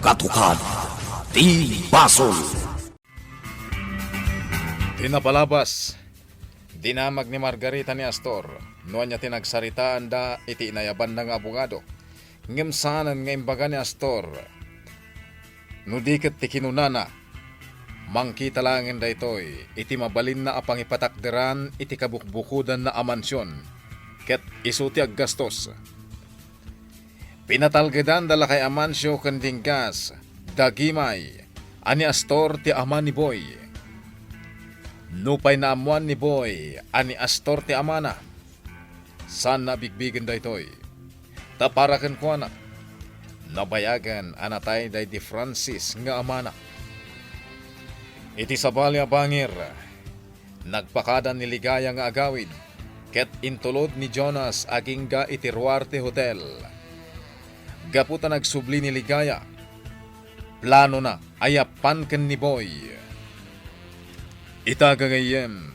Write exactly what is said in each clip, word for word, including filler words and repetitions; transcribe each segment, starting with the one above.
Katukad ti basol. Ti napalabas, dinamag ni Margarita ni Astor no ania ti nagsaritaanda iti inayabanna nga abogado. Ngem saanen nga imbaga ni Astor no di ket ti kinunana. Mangkita laengen daytoy iti mabalinna a pangipatakderan iti kabukbukodanna a mansion, ket isu ti aggastos. Pinatalgedan da Lakay Amancio ken Dinggas, da Gimay, a ni Astor ti ama ni Boy. Nupay naammoan ni Boy a ni Astor ti amana, saanna a bigbigen daytoy. Ta para kenkuana, nabayagen a natay daydi Francis nga amana. Iti sabali a bangir, nagpakada ni Ligaya nga agawid, ket intulod ni Jonas agingga iti Ruarte Hotel. Gapu ta nagsubli ni Ligaya, planona a yappan ken ni Boy. Ita gagayyem,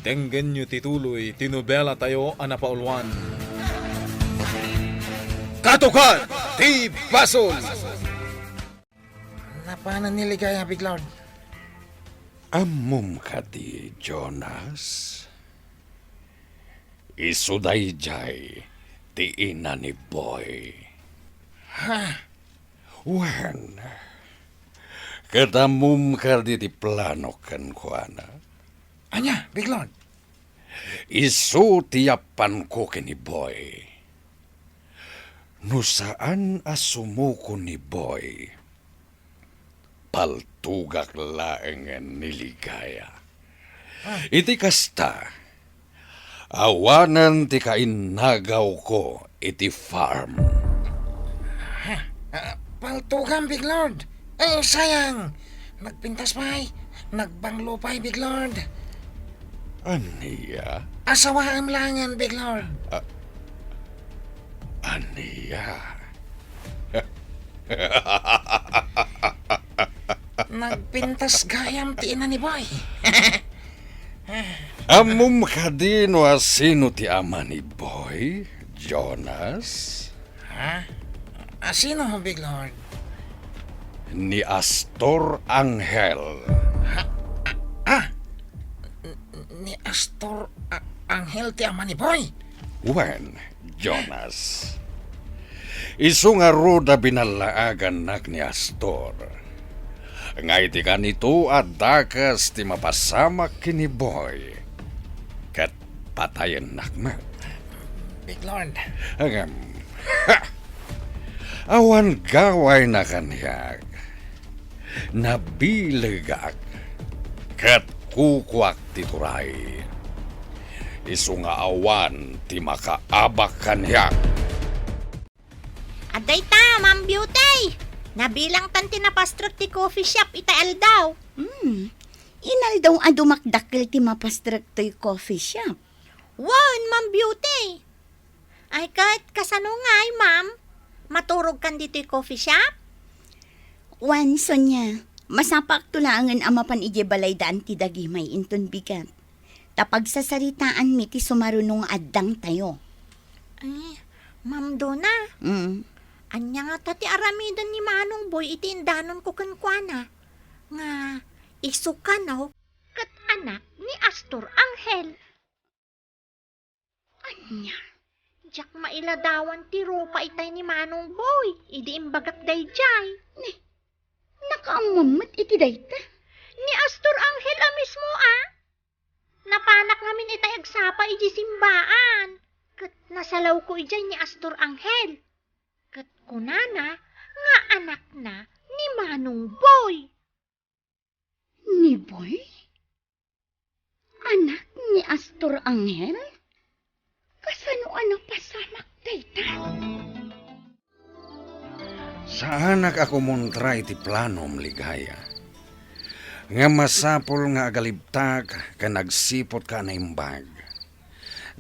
denggenyo ti tuloy ti nobelatayo a napauluan. Katukad ti basol! Napanan ni Ligaya, Big Lord. Ammom kadi, Jonas? Isu daydiay ti ina ni Boy. Ha? Wen, ket ammom kadi ti plano kenkuana? Ania, Big Lord? Isu ti yappanko ken ni Boy. No saan a sumuko ni Boy, paltogak laengen ni Ligaya. Ah. Iti kasta, awanen ti kainnagawko iti farm. Ah, paltogam, Big Lord. Eh, sayang. Nagpintas pay. Nagbanglo pay, Big Lord. Ania? Asawaem laengen, Big Lord. Ah, ania? Nagpintas gayam ti ina ni Boy. Ammom kadi no asino ti ama ni Boy, Jonas? Ha? Asino, Big Lord? Ni Astor Angel. Ha? Ah, ah. Ni Astor A-, Angel ti ama ni Boy? Wen, Jonas. Isu ngarud a binallaagannak ni Astor. Nga iti kanito a dakes ti mapasamak ken ni Boy, ket patayennak met. Big Lord. Ngem, ha! Awan gawayna kaniak. Nabilegak ket kukuak ti turay. Isu nga awan ti makaabak kaniak. Adda ita, Ma'am Beauty! Nabilangtan ti napastrek ti coffee shop ita aldaw. Hmm. Inaldaw a dumakdakkel ti mapastrek toy coffee shop. Wen, Ma'am Beauty! Ay, ket kasano ngay, ma'am? Maturogkan ditoy coffee shop? Wen, Sonia, masapakto laengen a mapan idiay balay da Auntie Dagimay inton bigat. Ta pagsasaritaanmi ti sumaruno nga addangtayo. Ay, Ma'am Dona, Mm. ania ngata ti aramiden ni Manong Boy iti indanonko kenkuana? Nga isu kano ket anak ni Astor Angel. Ania? Diak mailadawan ti rupa itay ni Manong Boy idi imbagak daydiay. Ni, nakaammom met iti dayta? Ni Astor Angel a mismo a. Napanak ngamin itay agsapa iti simbaan. Ket nasalawko idiay ni Astor Angel. Ket kunana nga anakna ni Manong Boy. Ni Boy? Anak ni Astor Angel? Kasano a napasamak dayta? Saanak a kumontra iti planom, Ligaya. Ngem masapul nga agalibtak ken agsiputka a naimbag.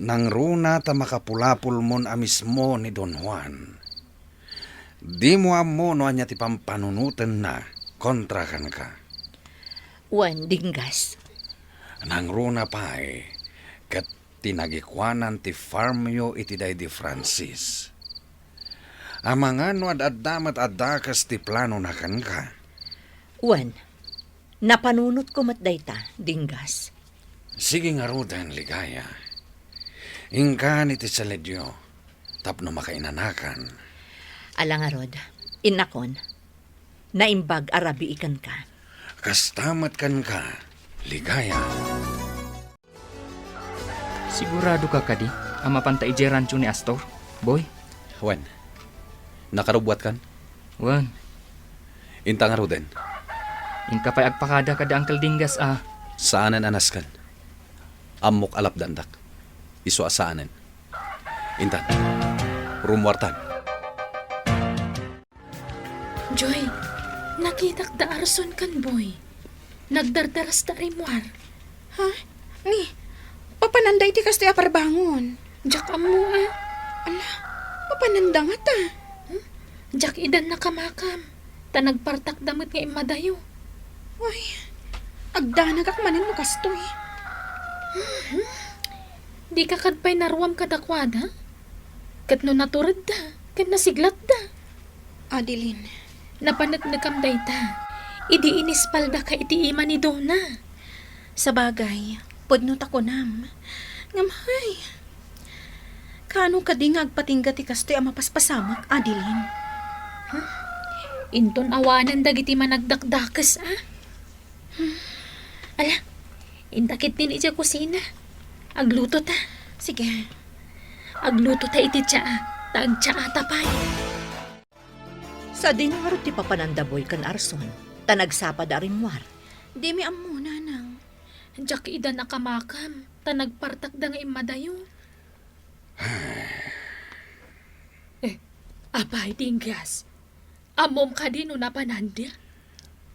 Nangruna ta makapulapulmon a mismo ni Don Juan. Dimo ammo no ania ti pampanunotenna kontra kenka. Wen, Dinggas. Nangruna pay ket tinagikuanan ti farmyo iti daydi Francis. Amangan no ad-adda met a dakes ti planona kenka. Wen, napanunotko met dayta, Dinggas. Sige ngaruden, Ligaya. Inkan iti saledio tapno makainanakan. Ala ngarud, innakon, naimbag a rabii kenka. Kasta met kenka, Ligaya. Siguradoka kadi a mapanta idiay rancho ni Astor, Boy? Wen, nakarubbuatkan? Wen. Inta ngaruden? Inka pay agpakada kada Uncle Dinggas a. Saanen a nasken. Ammok a lapdandak. Isu a saanen. Intan, rummuartan. Joy, nakitak da Arson ken Boy. Nagdardaras da rimmuar. Ha? Ni, papananda iti kastoy a parbangon. Diak ammo a. Ala, papananda ngata. Hmm? Diak idan nakamakam. Ta nagpartak da met nga immadayo. Ay, agdanagak manen no kastoy. Mhm. Dika kad pay naruam kadakuada? Ket no naturedda, ken nasiglatda. Adeline. Napaneknekam dayta, idi inispaldaka iti ima ni Dona. Sabagay, pudno ta kunam. Ngem hay, kaano kadi nga agpatingga ti kastoy a mapaspasamak, Adeline? Huh? Inton awanen dagiti managdakdakes, a? Hmm. Ala, inta ketdin idiay kusina. Agluto ta. Sige. Agluto ta iti tsaa, ta agtsaata pay. Sadino ngarud ti papananda Boy ken Arson, ta nagsapa da a rimmuar? Dimi ammo, nanang. Diak ida nakamakam, ta nagpartak da nga immadayo. Eh, apay, Dinggas. Ammom kadi no napananda?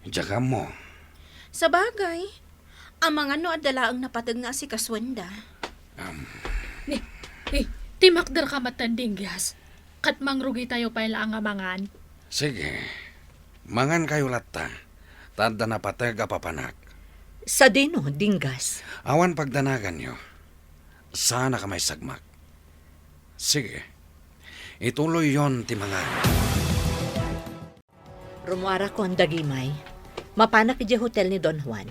Diak ammo. Sabagay, amangan no adda laeng napateg nga asikasuenda. Am. Ni, eh, ti makderka met, Dinggas. Ket mangrugitayo pay laeng a mangan. Sige. Mangankayo latta, ta adda napateg a papanak. Sadino, Dinggas? Awan pagdanaganyo. Saannak a maisagmak. Sige. Ituloyyon ti mangan. Rummuarakon, Dagimay. Mapanak idiay hotel ni Don Juan.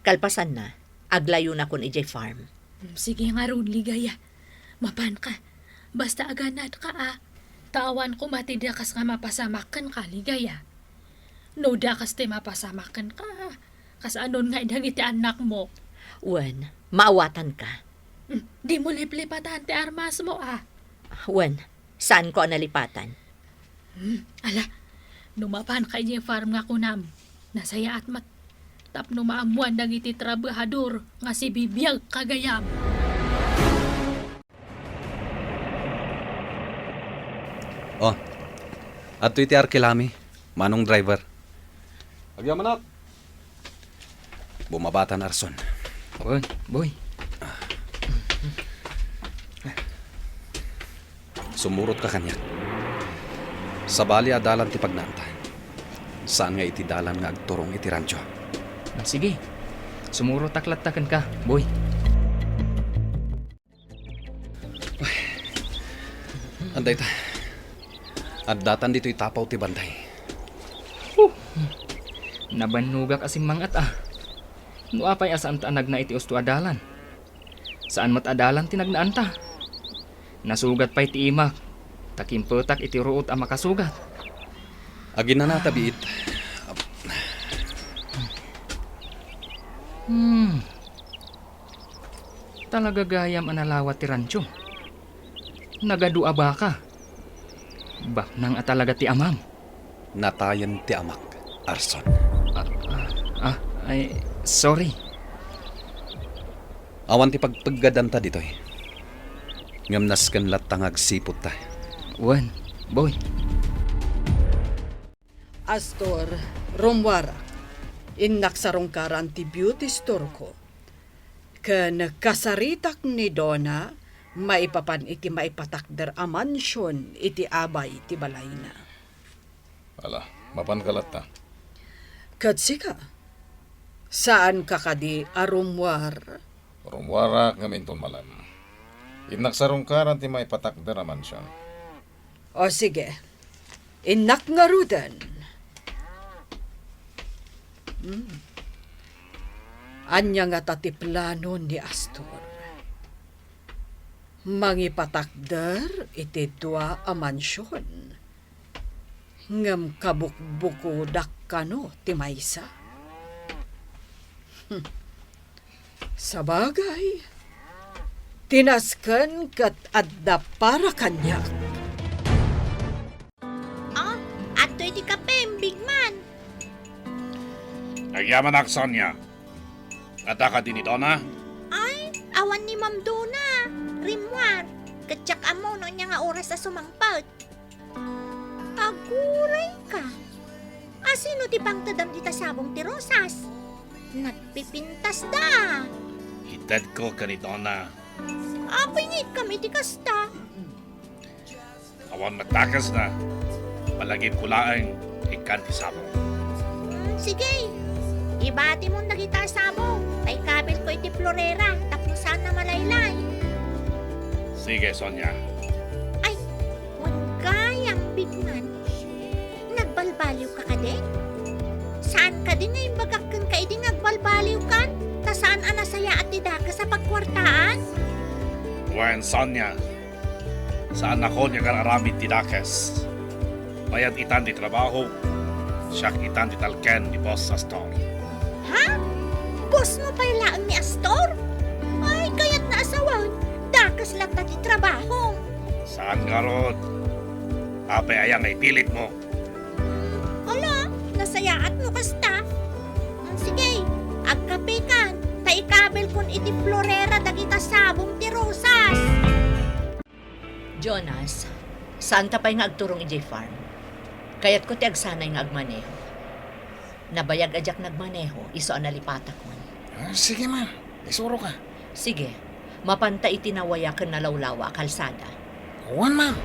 Kalpasanna, aglayonakon idiay farm. Mm, sige ngarud, Ligaya. Mapanka. Basta aganadka, a. Ta awan koma ti dakas nga mapasamak kenka, Ligaya. No dakas ti mapasamak kenka, kasano ngay dagiti annakmo? Wen, maawatanka. Mm, dimo liplipatan ti armasmo, a. Wen, saanko a nalipatan. Hmm, ala, no mapanka idiay farm nga kunam, nasayaat met. Tapno maammoan dagiti trabahador nga sibibiagka gayam. Oh, adtoy ti arkilami, Manong Driver. Agyamanak. Bumabatan, Arson. Wen, Boy. Sumurotka kaniak. Sabali a dalan ti pagnaanta. Saan nga iti dalan nga agturong iti rancho. Sige. Sumurotak latta kenka, Boy. Adda ita. Addatan ditoy tapaw ti bantay. Huh. Nabannogak a simmangat, a. No apay a saanta a nagna iti usto a dalan? Saan met a dalan ti nagnaanta. Nasugat pay ti imak, ta kimpetak iti ruot a makasugat. Aginanata biit. Hmm. Talaga gayam a nalawat ti rancho. Nagadu a baka. Baknang a talaga ti amam. Natayen ti amak, Arson. Ah, ah, ah, ay, sorry. Awan ti pagpeggadanta ditoy. Ngem nasken latta nga agsipudta. Wen, Boy. Astor, rummuarak. Innak sarungkaran ti beauty store ko. Ken kasaritak ni Dona maipapan iti maipatakder a mansion iti abay ti balayna. Ala, mapanka latta. Ket sika, saanka kadi a rummuar? Rummuarak ngem inton malem. Innak sarungkaran ti maipatakder a mansion. O sige, Innak ngaruden. Hmm. Ania ngata ti plano ni Astor? Mangipatakder iti dua a mansion. Ngem kabukbukodak kano ti maysa? Hmm. Sabagay, ti nasken ket adda para kaniak. Oh, adtoy ti kapem, Big Man. Agyamanak, Sonia. Adda kadi ni Dona? Ay, awan ni Ma'am Dona. Rimmuar. Ket diak ammo no ania nga oras a sumangpet. Aguray ka. Asino ti pangtedam dita sabong ti rosas? Nagpipintasda. Itedko ken ni Dona. Apay nga ikkam iti kasta? Awan met dakesna. Palagipko laeng ikkan ti sabong. Hmm, sige. Ibatimon dagita a sabong, ta ikabilko iti florera tapno saan a malaylay. Sige, Sonia. Ay, wen gayam, Big Man. Nagbalbaliwka kadi? Saan kadi nga imbagak kenka idi nga agbalbaliwkan? Ta saan a nasayaat ti dakes a pagkuartaan? Wen, Sonia, saannakon nga agar-aramid ti dakes. Mayat itan ti trabaho, siak itan ti talken ni Boss Astor. Ha? Boss mo pay laeng ni Astor? Ay, kayatna a sawen, dakes latta ti trabaho. Saan ngarud? Apay aya nga ipilit mo? Ala, nasayaat no kasta. Mm, sige, agkapekan, ta ikabilkon iti florera dagita sabong ti rosas. Jonas, saanta pay nga agturong idiay farm. Kayatko ti agsanay nga agmaneho. Nabayag a diak nagmaneho, isu a nalipatakon. Ah, sige, ma'am. Isuroka. Sige. Mapanta iti nawaya ken nalawlawa a kalsada. Wen, ma'am.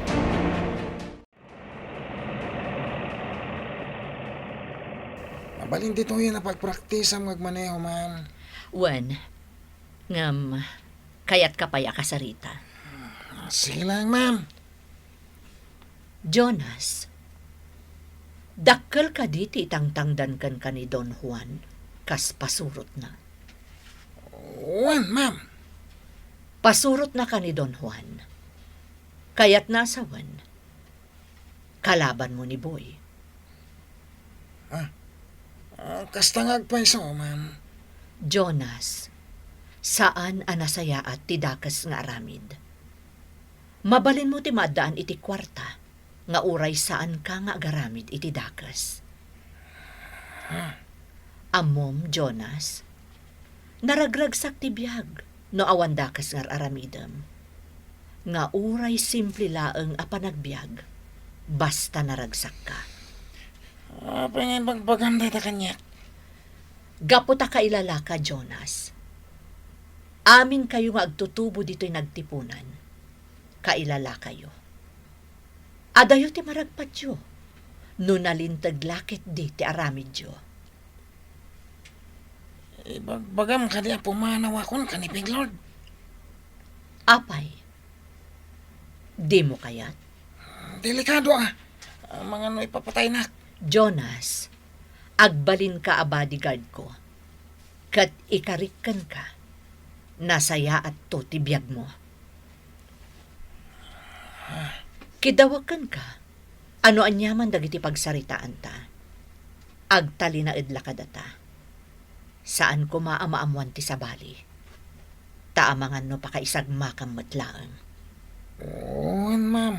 Mabalin ditoyen a pagpraktisam nga agmaneho, ma'am. Wen, ngem kayatka pay a kasarita. Sige lang, ma'am. Jonas, dakkel kadi ti itangtangdan kenka ni Don Juan kas pasurotna? Wen, ma'am. Pasurotnaka ni Don Juan. Kayatna a sawen, kalabanmo ni Boy. Ah, ah, kasta nga agpayso, ma'am. Jonas, saan a nasayaat ti dakes nga aramid. Mabalinmo ti maaddaan iti kuarta nga uray saanka nga agaramid iti dakes. Ah. Ammom, Jonas, naragragsak ti biag no awan dakes nga ar-aramidem. Nga uray simple laeng a panagbiag, basta naragsakka. Apay nga ibagbagam dayta kaniak? Gapu ta kailalaka, Jonas. Aminkayo nga agtutubo ditoy nagtipunan. Kailalakayo. Adayo ti maragpatyo no nalinteg la ketdi ti aramidyo. Ibagbagam kadi a pumanawakon ken ni Big Lord? Apay? Dimo kayat? Delikado, ah. Amangan no ipapataynak. Jonas, agbalinka a bodyguard ko. Ket ikarikkenka, nasayaatto ti biagmo. Kidawekkenka, no aniaman dagiti pagsaritaanta, agtalinaed la kadata. Saan koma a maammoan ti sabali, ta amangan no pakaisagmakam met laeng. Wen, ma'am.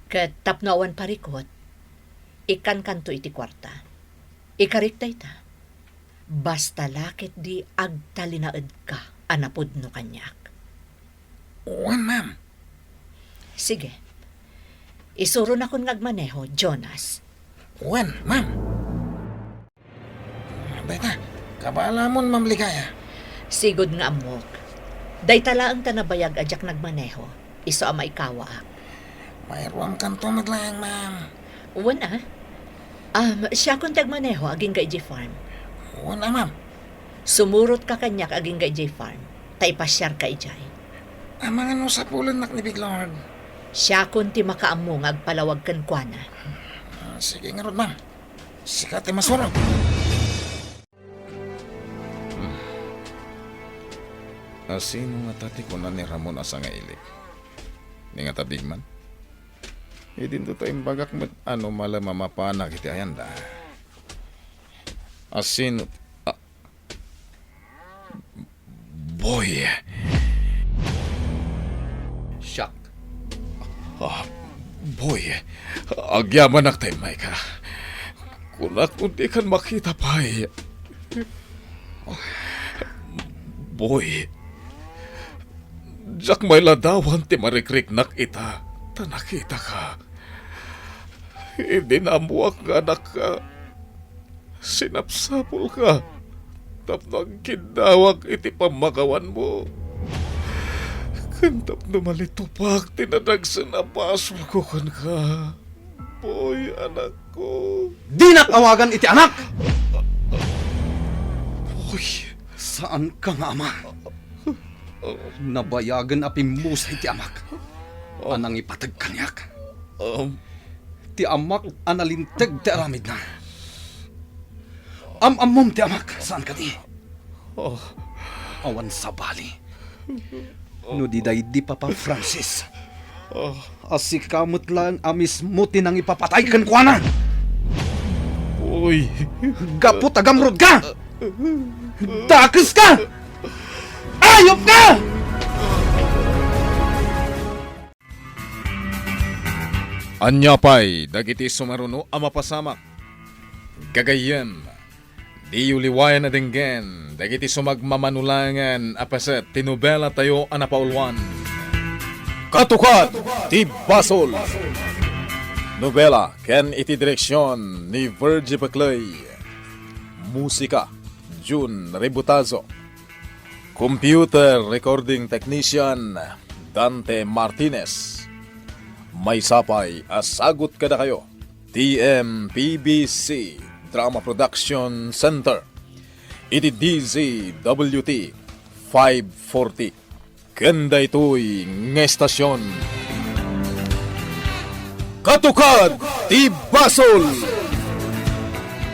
Ket tapno awan parikut, ikkankanto iti kuarta. Ikarik dayta. Basta la ketdi agtalinaedka a napudno kaniak. Wen, ma'am. Sige. Isuronakon nga agmaneho, Jonas. Wen, ma'am. Dayta, kabaalamon, Ma'am Ligaya. Sigud nga ammok. Dayta laeng ta nabayag a diak nagmaneho. Isu a maikawaak. Mairuamkanto met laeng, ma'am. Wen a. Um, siakon ti agmaneho agingga idiay farm. Wen a, ma'am. Sumurotka kaniak agingga idiay farm, ta ipasiarka idiay. Amangan no sapulennak ni Big Lord. Siakon ti makaammo nga agpalawag kenkuana. Sige ngarud, ma'am. Sika ti masurot. Hmm. Asino ngata ti kuna ni Ramon a sangailik? Ni ngata big man? Idinto ta imbagak met a no malem a mapanak iti ayanda. Asino? Ah, Boy. Siak. Ah, Boy, agyamanak ta immayka. Kunak no dikan makita pay. Boy, diak mailadawan ti marikriknak ita ta nakitaka. Idi naammoak nga anakka, sinapsapulka tapno agkiddawak iti pammakawanmo ken tapno malitupak ti nadagsen a basolko kenka. Boy, anakko. Dinak awagan iti anak! Boy. Saanka nga ama. Nabayagen a pimmusay ti amak a nangipateg kaniak. Um, Ti amak a nalinteg ti aramidna. Am-ammom ti amak, saan kadi? Oh. Awan sabali. No di daydi Papa Francis, oh, a sika met laeng a mismo ti nangipapatay kenkuana. Uy. Gapu ta gamrod ka! Dakes ka! Ayop ka! Ania pay dagiti sumaruno a mapasamak? Gagayyem, diyo liwayan a denggen dagiti sumagmamano laengen a paset ti nobelatayo a napauluan, Katukad ti Basol. Nobela ken iti direksion ni Virgie Peclay. Musika, Jun Rebutazo. Computer recording technician, Dante Martinez. Maysa pay a sagut kadakayo ti M P B C Drama Production Center iti D Z W T five forty. Ken daytoy nga estasion, Katukad ti Basol!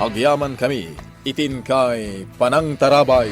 Agyamankami iti inkay panangtarabay.